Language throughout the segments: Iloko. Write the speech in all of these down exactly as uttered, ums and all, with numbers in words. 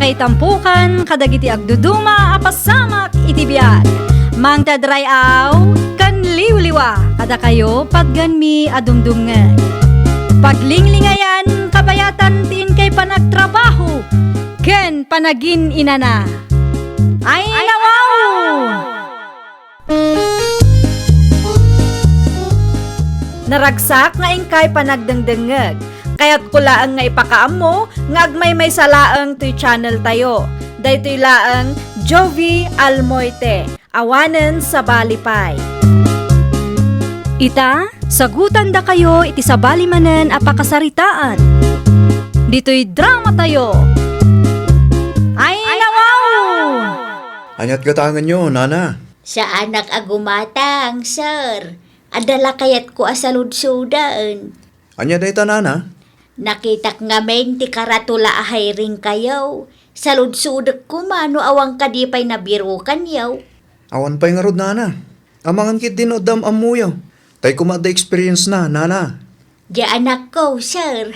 Ay tampukan kadagiti agduduma a pasamak iti biag. Mangted ray-aw ken liwliwa kadakayo patgenmi a dumdumngeg. Paglinglingayan kabayatan ti inkay panagtrabaho ken panagin-inana. Ay, nawaw! Naragsak nga inkay panagdengdengngeg. Kayatko laeng nga ipakaammo nga agmaymaysa laeng toy channel tayo. Daytoy laeng Jovie Almoite, awanen sabali pay. Ita, sagutandakayo iti sabali manen a pakasaritaan. Ditoy drama tayo. Ay, nawaw! Ania't gatangenyo, nana? Saanak a gumatang, sir. Adda la kayatko a saludsoden. Ania dayta, nana? Nakitak ngamin ti karatula a hiringkayo. Saludsodek koma no awan kadi pay nabirukanyo. Awan pay ngarud, nana. Amangan ketdi no adda am-ammoyo. Tay koma adda experience na, nana. Diay anakko, sir.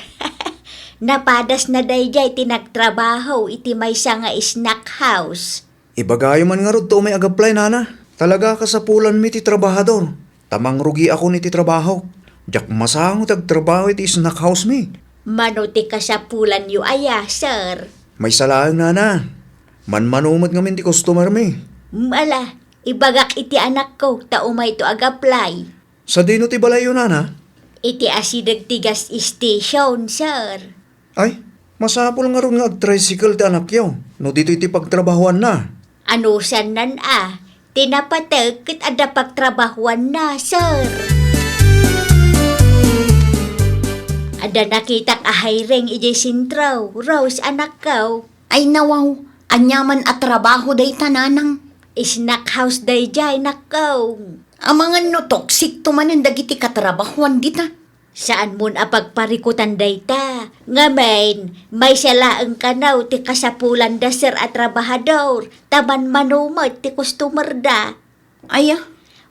Napadas na daydiay ti nagtrabaho iti maysa nga snack house. Ibagayo man ngarud ta umay ag-apply, nana. Talaga a kasapulanmi ti trabahador. Ta mangrugiakon iti trabahok. Diak masango ti agtrabaho iti snack house mi. Mano ti kasapulanyo aya, sir? Maysa laeng, nana. Manmano met ngamin ti customer mi. Ala, ibagak iti anakko ta umayto ag-apply. Sadino ti balayyo, nana? Iti asideg ti gas station, sir. Ay, masapul ngarud nga ag-tricycle ti anakyo no ditoy ti pagtrabahoanna. Anusannan a, ti napateg ket adda pagtrabahoanna, sir. Adda nakitak a hiring idiay sentro, Rose, anakko. Ay nawaw, aniaman a trabaho dayta, nanang? Snack house daydiay, nakko. Amangan no toxic to manen dagiti katrabahoan dita. Saanmon a pagparikutan dayta. Ngamin, maysa laeng kano ti kasapulanda, sir, a trabahador, ta manmano met ti customerda. Aya?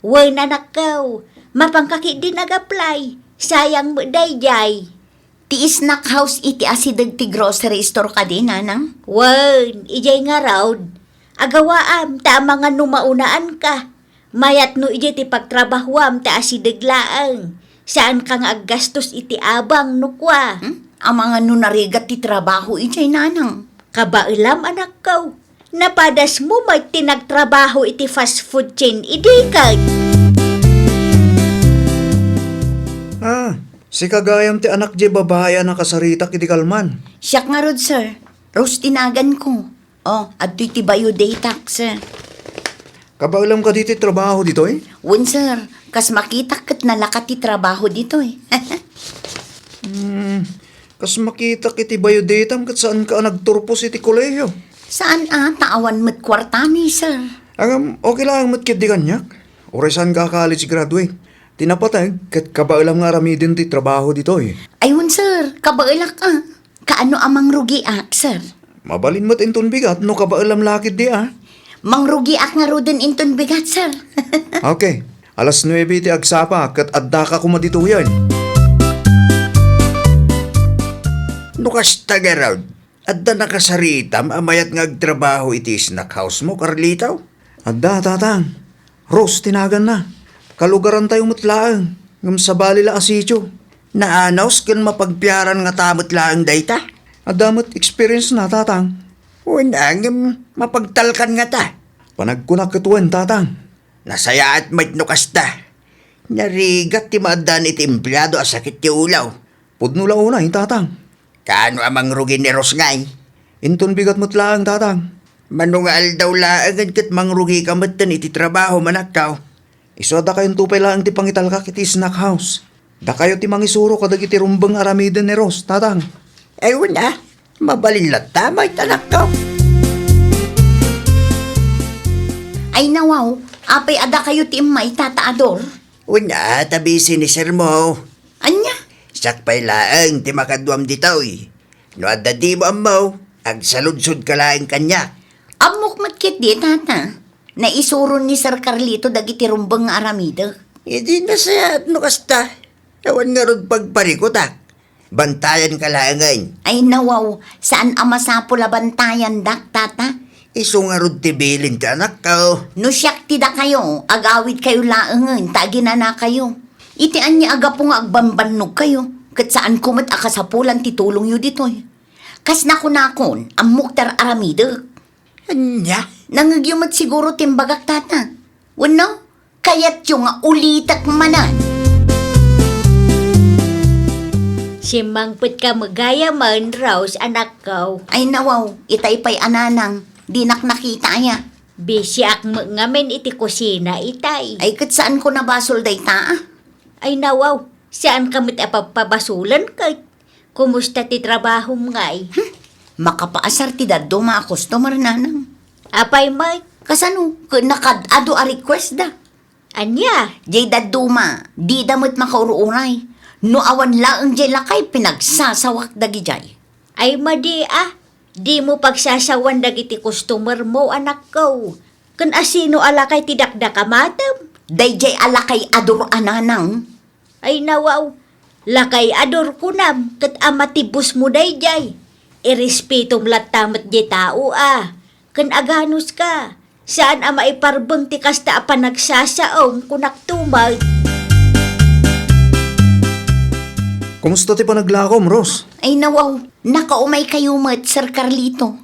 Wen, anakko, mapanka ketdin ag-apply. Sayang met daydiay. Ti snack house iti asideg ti grocery store kadi, nanang? Wen, idiay ngarud. Agawaam, ta amangan no maunaanka. Mayat no idiay ti pagtrabahoam ta asideg laeng. Saanka nga aggastos iti abang no kua. Hmm? Amangan no narigat ti trabaho idiay, nanang? Kabaelam, anakko. Napadasmo met ti nagtrabaho iti fast food chain idi ket. Ah, sika gayam ti anak diay babai a nakasaritak idi kalman. Siak ngarud, sir. Rose ti naganko. Oh, adtoy ti bayo datak, sir. Kabaelam kadi ti trabaho ditoy? Wen, sir. Kas makitak ket nalaka ti trabaho ditoy. Hmm, kas makitak iti bayo datam ket saanka a nagturpos iti kolehiyo? Saan a, ta awan met kuartami, sir. Ngem, okay laeng met ketdi kaniak. Uray saanka a college graduate. Ti napateg ket kabaelam nga aramiden ti trabaho ditoy. Ay, wen, sir. Kabaelak a. Kaano a mangrugiak, sir? Mabalin met inton bigat no kabaelam la ketdi a. Mangrugiak ngaruden inton bigat, sir. Okay. Alas nuebe ti agsapa ket addaka koma ditoyen. No kasta ngarud, adda nakasaritam a mayat nga agtrabaho iti snack house mo, Carlito? Adda, tatang. Rose ti naganna. Kalugarantayo met laeng, ngem sabali la a sitio. Naanus ken mapagpiaran ngata met laeng dayta? Adda met experience na, tatang. Wen, ngem mapagtalkan ngata? Panagkunak ket wen, tatang. Nasayaat met no kasta. Narigat ti maaddaan iti empleado a sakit ti ulo. Pudno la unay, tatang. Kaano a mangrugi ni Rose ngay? Inton bigat met laeng, tatang. Mano nga aldaw laengen ket mangrugika metten iti trabaho, manakkaw. Isu a dakayonto pay laeng ti pangitalkak iti snack house. Dakayo ti mangisuro kadagiti rumbeng aramiden ni Rose, tatang. Ay, wen a, mabalin latta met, anakkaw. Ay, nawaw, apay a dakayo ti immay, Tata Ador? Wen a, ta busy ni sir mo. Ania? Siak pay laeng ti makaduam ditoy. No adda dimo ammo, agsaludsodka laeng kaniak. Ammok met ketdi, tata. Naisuron ni Sir Carlito dagiti rumbeng nga aramidek. Idi nasayaat no kasta. Awan ngarud pagparikutak. Bantayanka laengen. Ay, nawaw, saan a masapul a bantayandak, tata? Isu ngarud ti bilin ti anakko. No siak ti dakayo, agawidkayo laengen ta aginanakayo. Iti ania a gapu nga agbambannogkayo, ket saanko met a kasapulan ti tulongyo ditoy. Kas nakunakon, ammok ti ar-aramidek. Ania? Nangngegyo met siguro ti imbagak, tata. Wenno, kayatyo nga ulitek manen? Simmangpetka met gayamen, Rose, anakko. Ay, nawaw, itay pay a nanang, dinak nakita aya. Bisiak met ngamin iti kusina itay. Ay, ket saanko nabasol dayta, a? Ay, nawaw, saanka met a pabpabasulen ket. Kumusta ti trabahom ngay? Hmm, makapaasar ti dadduma a customer, nanang. Apay met? Kasano? Ket nakad-adu a request da. Ania? Jay dadduma, dida met makaur-uray. No awan laeng jay lakay, pinagsasawak dagijay. Ay madi a, dimo pagsasawan dagiti customer mo, anakko. Ken asino a lakay ti dakdakamatem? Dayjay a lakay a dur a nanang. Ay nawaw, lakay a dur kunam ket a matibusmo dayjay. Irespetom latta met jay tao a, ken aganuska. Saan a maiparbeng ti kasta a panagsasaom, kunakto met. Kumusta ti panaglakom, Rose? Ay nawaw, nakaumaykayo met, Sir Carlito.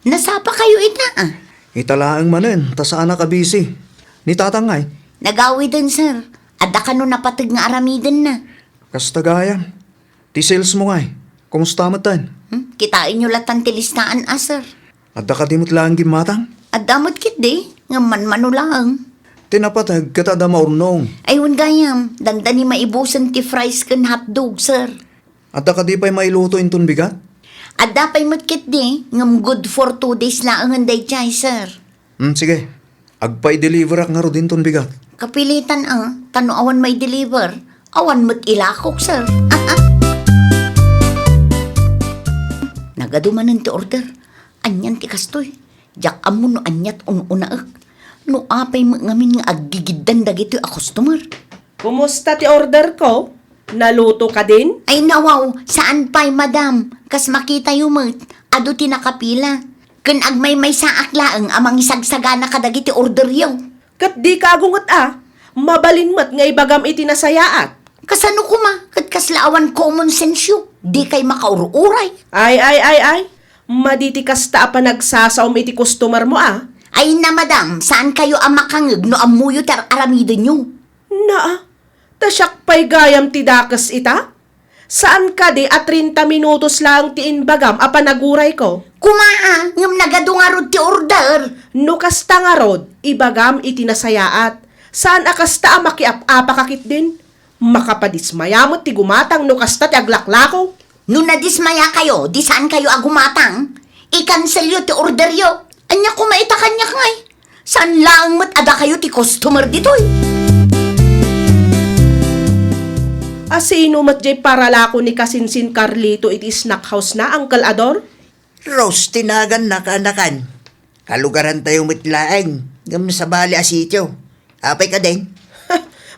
Nasapakayo ita, a? Ita laeng manen, ta saanak a busy. Ni tatang ngay? Nagawiden, sir. Adda kano napateg nga aramidenna. Kasta gayam. Ti sales mo ngay, kumusta metten? Hmm? Kitaenyo latan ti listaan, a, sir. Adda kadi met laeng gimmatang? Adda met ketdi, ngem manmano laeng. Ti napateg ket adda maurnong. Ay, wen gayam, dandani maibusen ti fries ken hotdog, sir. Adda kadi pay mailuto inton bigat? Adda pay met ketdi, ngem good for two days laengen dayjay, sir. Hmm, sige. Agpai-deliverak ngarud inton bigat. Kapilitan a, ta no awan mai-deliver, awan met ilakok, sir. Nagadu manen ti order. Anian ti kastoy? Diak ammo no aniat un-unaek. No apay met ngamin nga aggigiddan dagitoy a customer. Kumusta ti order ko? Naluto kadin? Ay, nawaw, saan pay, madam. Kas makitayo met, adu ti nakapila. Ken agmaymaysaak laeng a mangisagsagana kadagiti orderyo. Ket dika agunget a, mabalin met nga ibagam iti nasayaat. Kasano koma, ket kasla awan common sense-yo, dikay makaur-uray. Ay, ay, ay, ay, madi ti kasta a panagsasaom iti customer mo a. Ay na, madam, saankayo a makangeg no ammoyo ti ar-aramidenyo. Naa, ta siak pay gayam ti dakes ita? Saan kadi a treinta minutos laeng ti imbagam a panagurayko? Koma a, ngem nagadu ngarud ti order. No kasta ngarud, ibagam iti nasayaat. Saan a kasta a makiap-apaka ketdin? Makapadismaya met ti gumatang no kasta ti aglaklako. No nadismayakayo, di saankayo a gumatang. I-cancelyo ti orderyo. Ania koma ita kaniak ngay? Saan laeng met a dakayo ti customer ditoy? A sino met jay paralako ni Kasinsin Carlito iti snack house na, Uncle Ador? Rose ti naganna, kaanakan. Kalugarantayo met laeng, ngem sabali a sitio. Apay kadin?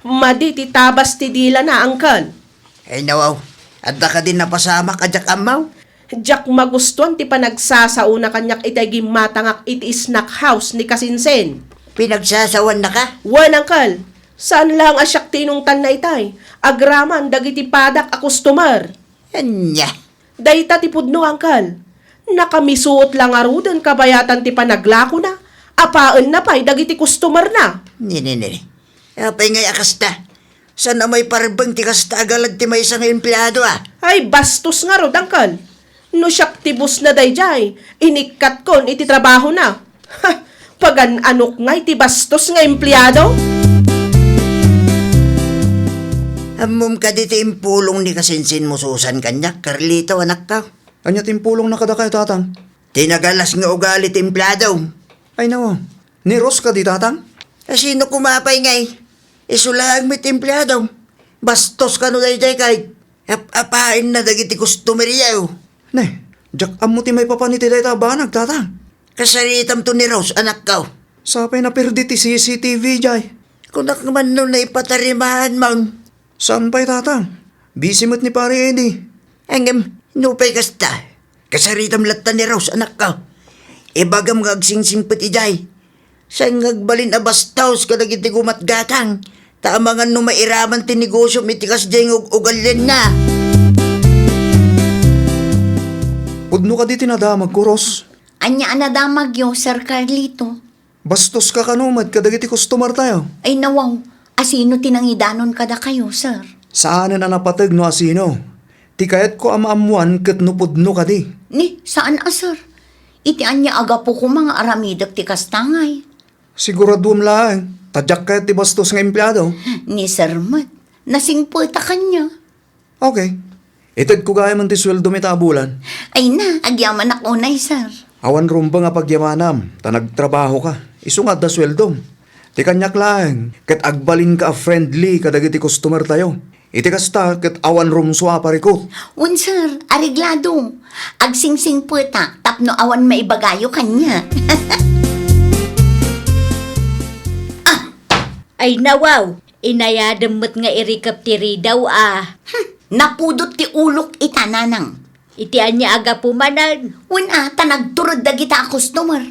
Madi ti tabas ti dilana, Uncle. Ay nawaw, adda kadin napasamak a diak ammo? Diak magustuan ti panagsasaona kaniak itay gimmatangak iti snack house ni Kasinsin. Pinagsasawanna ka? Wen, Uncle. Saan laeng a siak ti inungtanna itay. Agraman dagiti padak a customer. Ania? Dayta ti pudno, Uncle. Nakamisuot la ngaruden kabayatan ti panaglakona. Apaenna pay dagiti customerna. Nini, nini. Apay ngay a kasta? Saan a maiparbeng ti kasta a galag ti maysa nga empleado a? Ay, bastos ngarud, Uncle. No siak ti boss na dayjay, inikkatkon iti trabahona. Ha! Pagan-anok ngay ti bastos nga empleado? Ammom kadi ti impulong ni Kasinsin mo, Susan, kaniak, Carlito, anakko? Ania ti impulongna kadakayo, Tatang? Ti nagalas nga ugali ti empleado. Ay, nawaw. Ni Rose kadi, Tatang? A sino koma pay ngay? Isu laeng met ti empleado. Bastos kano daydiay kay ap-apaenna dagiti customer-yo. Ne, diak ammo ti maipapan iti dayta a banag, Tatang. Kasaritamto ni Rose, anakko. Sapay naperdi ti C C T V jay. Kunak man no naipatarimaan man. Saan pay, Tatang? Busy met ni Pare Eddie. Ngem, nupay kasta, kasaritam latta ni Rose, anakko. Ibagam nga agsingsingpet idiay. Saan nga agbalin a bastos kadagiti gumatgatang, ta amangan no mairaman ti negosiom iti kasdiay nga ug-ugalianna. Pudno kadi ti nadamagko, Rose? Ania a nadamagyo, Sir Carlito? Bastoska kano met kadagiti customer tayo? Ay, nawaw. Asino ti nangidanon kadakayo, sir? Saanen a napateg no asino. Ti kayatko a maammoan ket no pudno kadi. Ni, saan a, sir? Iti ania a gapu koma nga aramidek ti kasta ngay? Siguraduem laeng, ta diak kayat ti bastos nga empleado. Ni, sir met, nasingpeta kaniak. Okay. Itedko gayam ti sueldom ita a bulan. Ay na, agyamanak unay, sir. Awan rumbeng a pagyamanam, ta nagtrabahoka. Isu nga adda sueldom. Ti kaniak laeng, ket agbalinka a friendly kadagiti customer tayo. Iti kasta, ket awan rumsua a parikut. Wen, sir, areglado. Agsingsingpetak tapno awan maibagayo kaniak. Ah! Ay, nawaw! Inayadem met nga irikep ti ridaw a. Hmm, napudot ti ulok ita, nanang. Iti ania a gapu manen? Wen a, ta nagtured dagita a customer.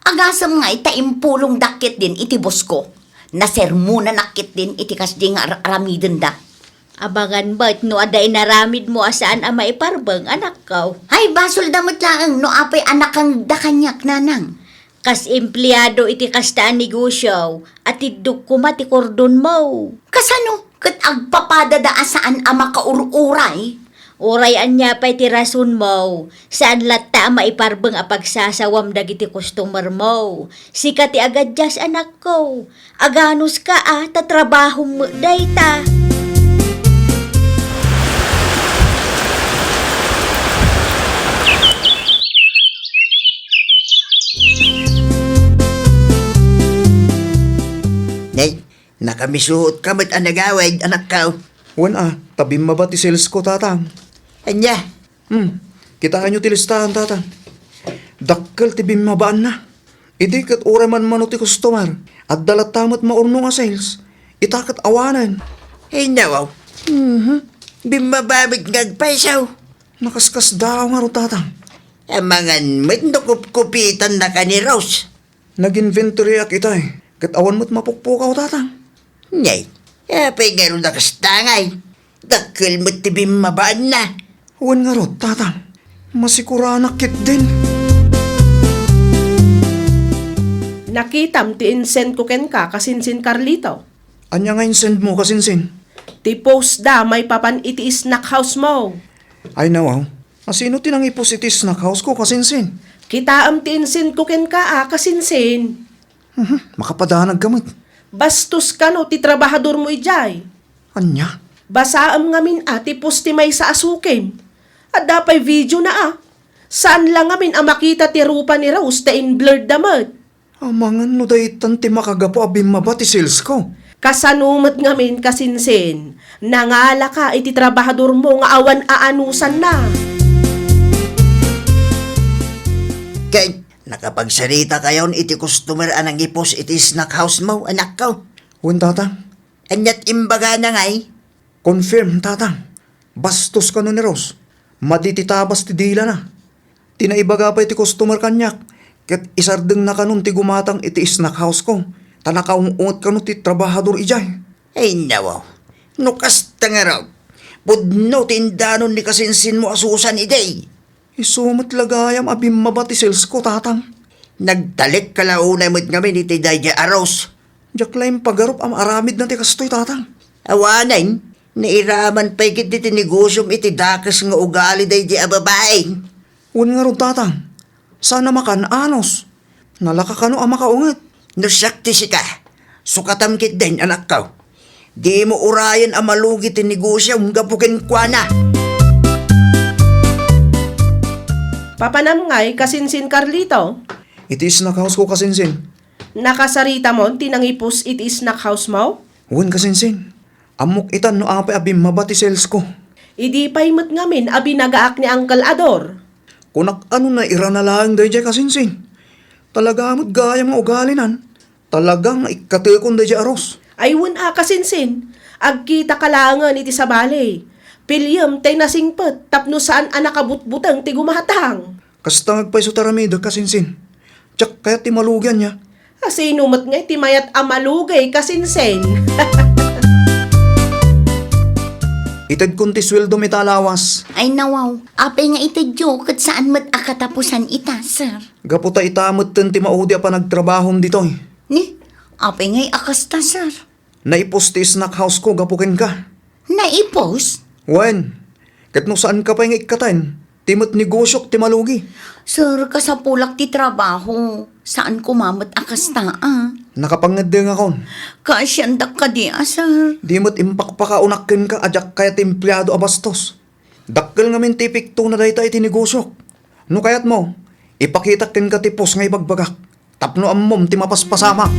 Agasem ngay ta impulongdak ketdin iti bosko. Nasermonanak ketdin iti kasdi nga ar-, aramidenda. Amangan met no adda inaramidmo a saan a maiparbeng, anakko. Ay, basolda met laeng no apay a nakangda kaniak, nanang. Kas empleado iti kasta a negosio, atiddok koma ti kordonmo. Kasano? Ket agpapadada a saan a makaur-uray? Uray ania pay ti rasonmo, saan latta a maiparbeng a pagsasawam dagiti customermo. Sika ti agaddias, anakko. Aganuska a, ta trabahom met dayta. Nay, nakamisuotka met a nagawid, anakko. Wen a, ta bimmaba ti sales ko, tatang. Ania? Hmm, kitaenyo ti listahan, tatang. Dakkel ti bimmabaanna. Idi ket uray manmano ti customer, adda latta met maurnong a sales. Ita ket awanen. Ay, nawaw. Mhm. Bimmaba met nga agpayso. Nakaskasdaaw ngarud, tatang. Amangan met no kupkupitannaka ni Rose. Nag-inventoryak itay, ket awan met mapukpukaw, tatang. Nay, apay ngarud a kasta ngay? Dakkel met ti bimmabaanna. Wen ngarud, tatang. Masikuranak ketdin. Nakitam ti insend ko kenka, kasinsin Carlito. Ania nga insend mo, kasinsin? Ti post da maipapan iti snack house mo. Ay, nawaw. Asino ti nangipost iti snack house ko, kasinsin? Kitaem ti insend ko kenka a, kasinsin. Mhm, makapadanag ka met. Bastos kano ti trabahador mo idiay. Ania? Basaem ngamin a ti post ti maysa a sukim. Adda pay video na a. Saan la ngamin a makita ti rupa ni Rose ta in-blurred da met. Amangan no daytan ti makagapu a bimmaba ti sales ko. Kasano met ngamin, kasinsin, nangalaka iti trabahador mo nga awan aanusanna? Ket nakapagsarita kayon iti customer a nangipost iti snack house mo, anakko? Wen, tatang. Aniat imbagana ngay? Confirm, tatang. Bastos kano ni Rose. Madi ti tabas ti dilana. Ti naibaga pay ti customer kaniak, ket isardengna kanon ti gumatang iti snack house ko, ta nakaung-unget kano ti trabahador idiay. Ay, nawaw. No kasta ngarud, pudno ti indanon ni kasinsinmo a Susan idiay. Isu met la gayam a bimmaba ti sales ko, tatang. Nagtalek ka la unay met ngamin iti daydiay a Rose. Diak la impagarup a maaramidna ti kastoy, tatang. Awanen, nairaman pay ketdi ti negosiom iti dakes nga ugali daydiay a babai. Wen ngarud, tatang. Saan a makan-anos. Nalaka kano a makaunget. No siak ti sika, sukatam ketdin, anakko. Dimo urayen a malugi ti negosiom gapu kenkuana. Papanam ngay, kasinsin Carlito? Iti snack house ko, kasinsin. Nakasaritamon ti nangipos iti snack house mo? Wen, kasinsin. Ammok itan no apay a bimmaba ti sales ko. Idi pay met ngamin a binagaak ni Uncle Ador. Kunak a no nairana laeng daydiay, kasinsin. Talaga met gayam nga ugalinan. Talaga nga ikkatekon daydiay a Rose. Ay wen a, kasinsin. Agkitaka laengen iti sabali. piliem tay nasingpet tapno saan a nakabutbuteng ti gumatang. Kasta nga agpayso ti aramidek a sinsin. Diak kayat ti malugi ania. A sino met ngay ti mayat a malugi ka sinsin? Itedkon ti sueldom ita a lawas. Ay nawaw, apay nga itedyo ket saan met a katapusan ita, sir? Gapu ta ita metten ti maudi a panagtrabahom ditoy. Ni, apay ngay a kasta, sir? Naipos ti snack house ko gapu kenka. Naipos? Wen, ket no saanka pay nga ikkaten, ti met negosiok ti malugi. Sir, kasapulak ti trabaho. Saan koma met a kasta, a. Nakapangeddengakon. Kaasiandak kadi a, sir. Di met impakpakaonak kenka a diak kayat ti empleado a bastos. Dakkel ngamin ti epektona dayta iti negosiok. No kayatmo, ipakitak kenka ti pos nga ibagbagak. Tapno ammom ti mapaspasamak.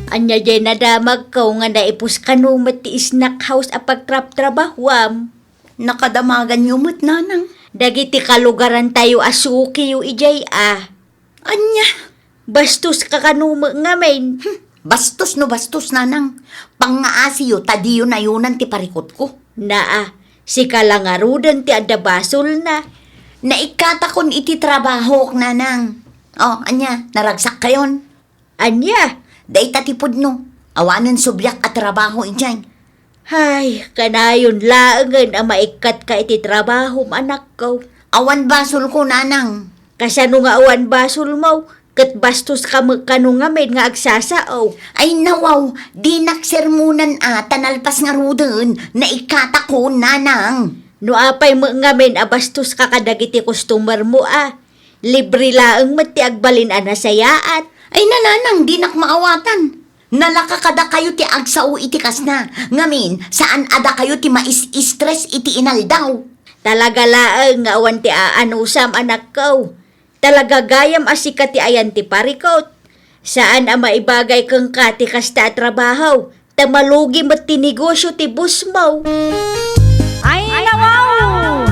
Ania diay nadamagko nga naipos kano met ti snack house a pagtraptrabahuam? Nakadamaganyo met, nanang. Dagiti kalugarantayo a sukiyo idiay a. Ania? Bastos ka kano met ngamin. Hmm, bastos no bastos, nanang. Pangngaasiyo ta diyo nayunan ti parikutko. Naa, sika la ngaruden ti adda basolna. Naikkatakon iti trabahok, nanang. O, ania, naragsakkayon? Ania? Dayta ti pudno. Awanen subliak a trabaho idiay. Hay, kanayon laengen a maikkatka iti trabahom, anakko. Awan basolko, nanang. Kasano nga awan basolmo? Ket bastoska met kano ngamin nga agsasao. Ay nawaw, dinak sermonan a ta nalpas ngaruden, naikkatakon, nanang. No apay met ngamin a bastoska kadagiti customermo a, libre laeng met ti agbalin a nasayaat. Ay nanang, dinak maawatan. Nalaka kadakayo ti agsao iti kasna. Ngamin, saan a dakayo ti mais-stress iti inaldaw. Talaga laeng nga awan ti aanusam, anakko. Talaga gayam a sika ti ayan ti parikut. Saan a maibagay kenka ti kasta a trabaho, ta malugi met ti negosio ti bossmo. Ay, nawaw!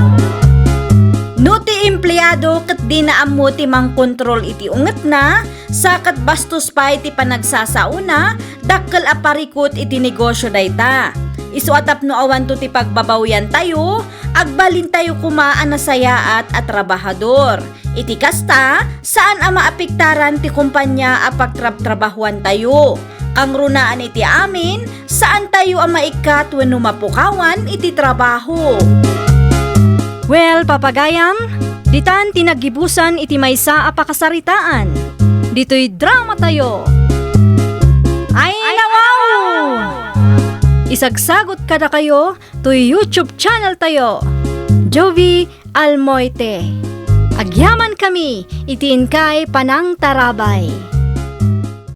No ti empleado ket dina ammo ti mangkontrol iti ungetna, sa ket bastos pay ti panagsasaona, dakkel a parikut iti negosio dayta. Isu a tapno awanto ti pagbabawiantayo, agbalintayo koma a nasayaat a trabahador. Iti kasta, saan a maapektaran ti kompania a pagtrabtrabahuantayo. Kangrunaan iti amin, saantayo a maikkat wenno mapukawan iti trabaho. Well, papagayam, ditan ti naggibusan iti maysa a pakasaritaan. Ditoy dramatayo. Ay, nawaw! Isagsagot kadakayo toy YouTube channel tayo, Jovie Almoite. Agyamankami iti inkay panangtarabay.